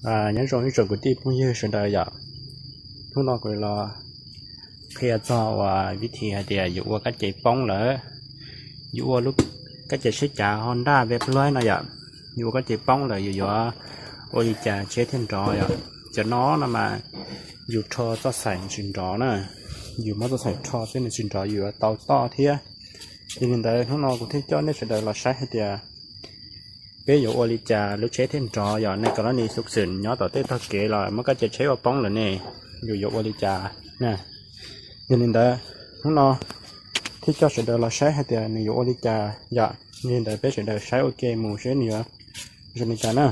Nyob zoo ib tsoom kwv tij phooj ywg sawv daws yom. Hnub no kuv los qhia txog uas vib thib hais tias yus ua kab ces poob lawm, yus ua lub kab ces tsheb cav ho nraj ve plaub no yom. Yus ua kab ces poob lawm yus yuav ua li cas tsheb thiaj nrov yom? Cov no no mas yus rho txoj xaim tsis nrov na, yus muab txoj xaim rho xwb nws tsis nrov, yus yuav tau toj thiab. Yog li ntawd hnub no kuv thiaj coj nej sawv daws los saib hais tias peb yuav ua li cas lub tsheb thiaj nrov yom? Nej kom lab ni xub xwm nyob tom tej tog kev los muab kab ces tsheb ua poob lawm ne, yus yuav ua li cas na? Yog li ntawd hnub no thiaj coj sawv daws los saib hais tias nws yuav ua li cas yom? Yog li ntawd peb sawv daws saib ua ke mus seb nws yuav zoo li cas na.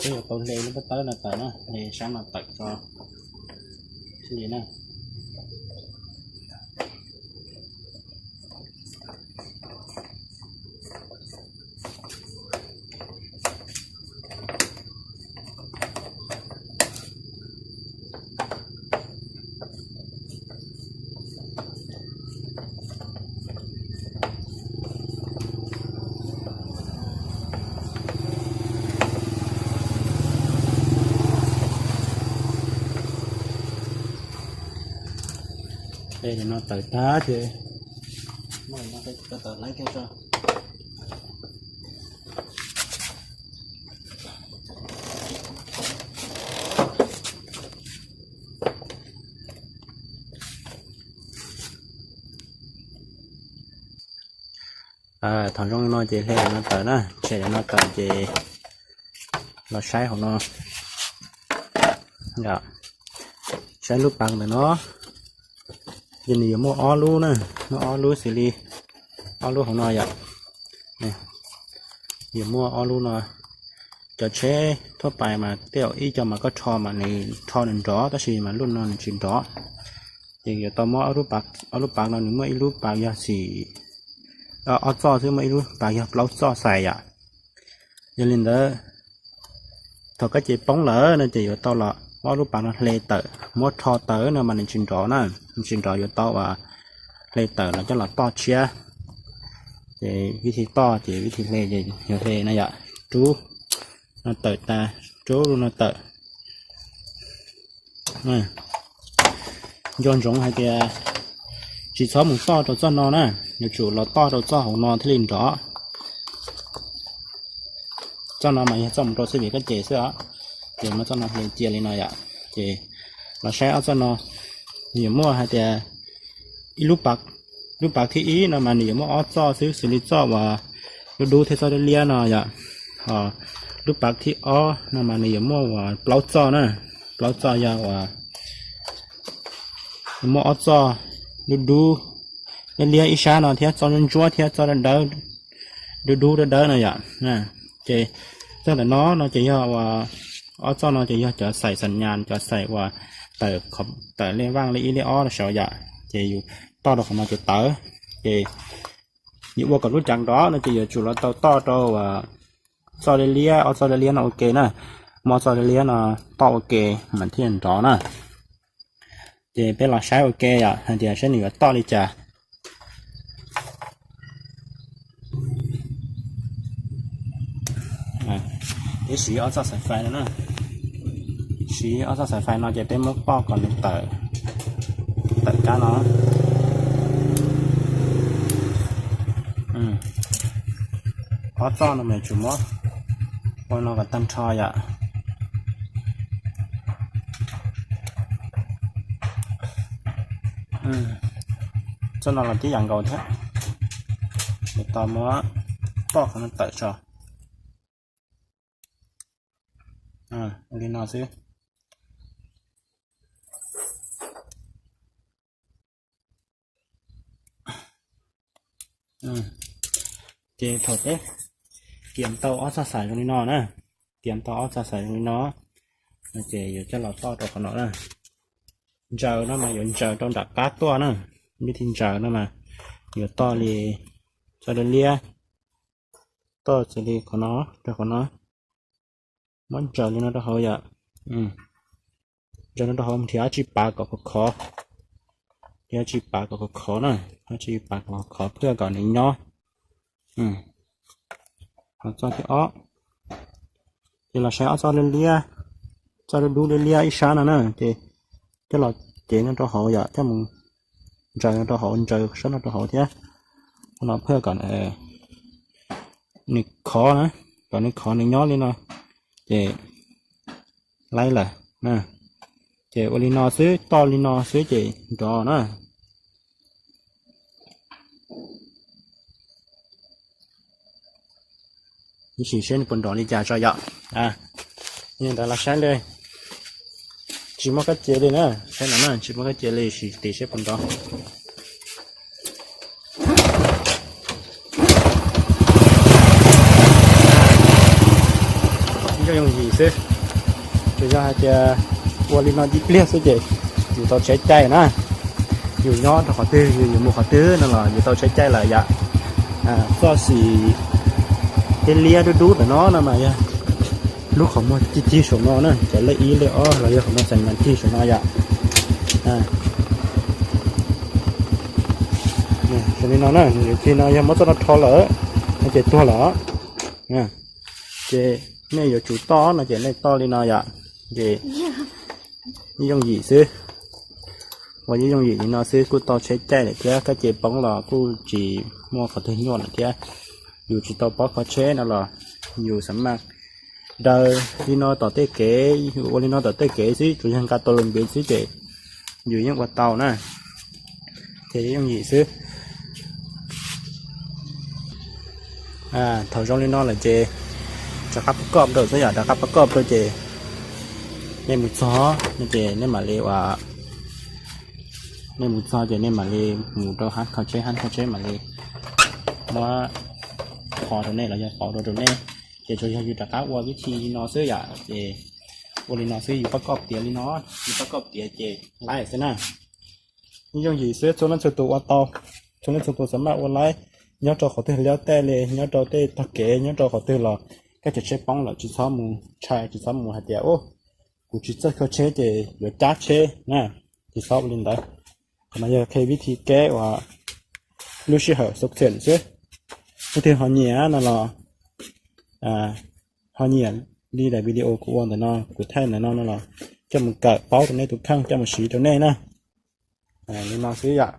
Peb yuav tau hle lub pob tawb no tawm na, hle sab no tawm tso li na. Hle no tawm tag ces muab no tawm laiv kiag tso. Thaum zoo li no ces hle no tawm na, tshem no tawm ces los saib hauv no. Saib lub pas ntawm no, ces nws yuav muaj ob lub na, muaj ob lub xws li ob lub hauv no yom. Yuav muaj ob lub no. Cov tsheb thuaj pais mas tej zaum ib co mas koj rho mas nws rho nws nrov, tab sis mas lub no nws tsis nrov. Ces yuav tau muab ob lub pas no, nws muaj ib lub pas yog xim, ob txoj xwb, muaj ib lub pas yog plaub txoj xais yom. Yog li ntawd thaum kab ces poob lawm no ces yuav tau los muab ob lub pas no hle tawm, muab rho tawm no mas nws tsis nrov na, nws tsis nrov, yuav tau uas hle tawm los coj los toj tshiab. Ces vib thib toj ces vib thib hle ces yog hle no yom, rub no tawm tas, rub no tawm. Nco ntsoov hais tias tsis txhob mus toj rau txoj no na, yuav tsum los toj rau txoj hauv no thiaj li nrov. Txoj no mas yog txoj mus rau xwb vim kab ces xwb os. Ces muab txoj no hle cia li no yom. Ces los saib ob txoj no, nws yuav muaj hais tias ib lub pas, lub pas thib ib no mas nws yuav muaj ob txoj xwb, xws li txoj uas dub dub thiab txoj liab liab no yom. Ho lub pas thib ob no mas nws yuav muaj uas plaub txoj na, plaub txoj yog uas muaj ob txoj dub dub liab liab ib sab no thiab txoj ntsuab ntsuab thiab txoj dawb dawb, dub dub dawb dawb no yom. Ces txoj ntawm no no ces yog uas ob txoj no ces yog cov xaim xam nyas, cov xaim uas tawm, tawm lej vaj lej ib lej ob no saud yom. Ces yus toj rau qhov no ces tawm. Ces yus ua kom lub cav nrov no ces yuav tsum los tau toj rau uas txoj liab liab, ob txoj liab liab no ua ke na, muab ob txoj liab liab no toj ua ke mas thiaj nrov na. Ces peb los saib ua ke yom, hais tias saib nws yuav toj li cas. Peb siv ob txoj xaim fais no na, siv ob txoj xaim fais no ces peb muab poj kom nws tawm, tawm kab no. Ob txoj no mas yuav tsum muab ua no kom tag nrho yom. Txoj no los tib yam nkaus thiab, yuav tau muab poj qhov no tawm tso. Li no xwb. Ces thaum peb kiam tau ob txoj xaim zoo li no na, kiam tau ob txoj xaim zoo li no, ces yuav coj los toj rau qhov no na. Ntsaws no mas yuav ntsaws rau nram qab tuaj na, vib thib ntsaws no mas yuav toj li txoj liab liab, toj xws li qhov no, rau qhov no, muab ntsaws li no rau hauv yom. Ntsaws no rau hauv, nrhiav dab tsi pav kom khov khov, nrhiav dab tsi pav kom khov khov na, dab tsi pav kom khov khov thiaj kom nws nyob. Ho txoj thib ob, Ces los saib ob txoj liab liab, txoj dub dub liab liab ib sab no na, ces coj los cev no rau hauv yom, coj mus ntsaws no rau hauv, ntsaws sab no rau hauv thiab. Ua no phaj kom nws khov na, kom nws khov nws nyob li no, ces laib lawm. Ces ua li no xwb, toj li no xwb ces nrov na. Ib sim seb nws puas nrov li cas tso yom. Ntawd los saib li, tsis muaj kab cia li na, saib no na, tsis muaj kab cia li, sim tis seb puas nrov. Yooj yooj yim xwb, tsuas yog hais tias ua li no ib pliag xwb ces yus tau tsheb caij na. Yus nyob rau qhov twg, yus mus qhov twg no los yus tau tsheb caij lawm yom. Txoj xim liab liab dub dub ntawm no no mas yog lub qhov muag cig cig saum no na, cov lej ib lej ob los yog qhov muag xas nas cig saum no yom. Zoo li no na, yus cig no yog muab txoj no rho lawm no ces tuag lawm. Ces nej yuav tsum toj no ces nej toj li no yom. Ces yooj yim xwb, ua yooj yooj yim li no xwb kuj tau tsheb caij lawm thiab, kab cia poob los kuj tsis muaj qhov twg nyuaj lawm thiab. Yus tsis tau paub kho tsheb no los yus xam maj daws li no tom tej kev, yus ua li no tom tej kev xwb, tsuas yog nqa tau lus npiv xwb ces yus yeej ua tau na. Ces yooj yim xwb. Thaum zoo li no lawm ces rov qab pab koj rau xwb yom, rov qab pab koj rau ces nej mus txog no ces nej mam li ua, nej mus txog ces nej mam li mus rau hab kho tsheb, hab kho tsheb mam li muab qhov rau nej los yog qhov rau rau nej. Ces tsuas yog yus rov qab ua vib thi li no xwb yom, ces ua li no xwb, yus pab koj tiav li no, yus pab koj tiav ces laib xwb na. Yooj yim xwb, txhua leej txhua tus ua tau, txhua leej txhua tus xam maj ua laib. Nyob rau qhov twg liab tej li, nyob rau tej tog kev, nyob rau qhov twg los koj cov tsheb poob lawm tsis txhob mus tshai, tsis txhob mus hais tias kuv tsis txawj kho tsheb ces yuav cab tsheb na, tsis txhob ua li ntawd. Qhov no yog qhia vib thi keb uas lub sij hawm xub xeem xwb. Leej twg ho nyiam no los ho nyiam li daim video kuv ua ntawm no, kuv thaij ntawm no no los coj mus kawm paub rau nej tus kheej, coj mus siv rau nej na. Li no xwb yom.